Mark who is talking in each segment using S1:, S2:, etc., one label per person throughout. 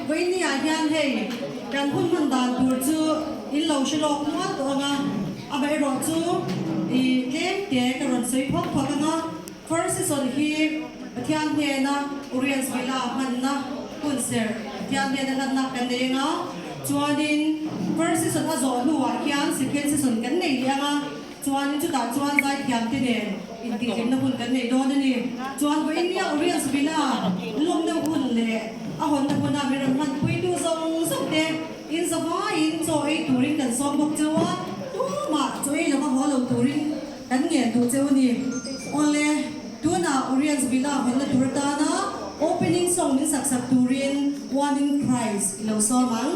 S1: Vawiin ah hian hei kan hun hman dan tur chu in lo hre lawk mual tawh ang a, amaherawh chu i tlem te ka rawn sawi phawt phawt ang a. First season hi Pathian hnena Urias Villa hmanna hun serh Pathian hnena hlanna kan nei ang a, chuanin first season a zawh hnuah hian second season kan nei leh ang a. Chuan chutah chuan zaithiamte nen intihhlimna hun kan nei dawn a ni. Chuan vawiin Urias Villa lawmna hun leh a hawnna huna min rawn hmanpuitu zawng zawng te in zavaiin chaw ei turin kan sawm bawk cheu a, tumah chaw ei lova haw lo turin kan ngen duh cheu a ni. Awle, tunah Urias Villa hawnna tur atana opening song min sak sak turin One in Christ i lo sawm ang.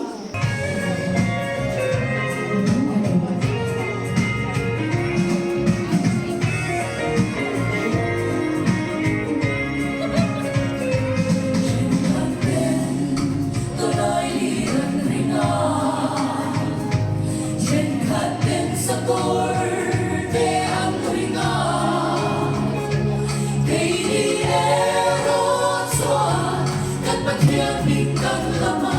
S2: Kan Pathian hming kan lam a.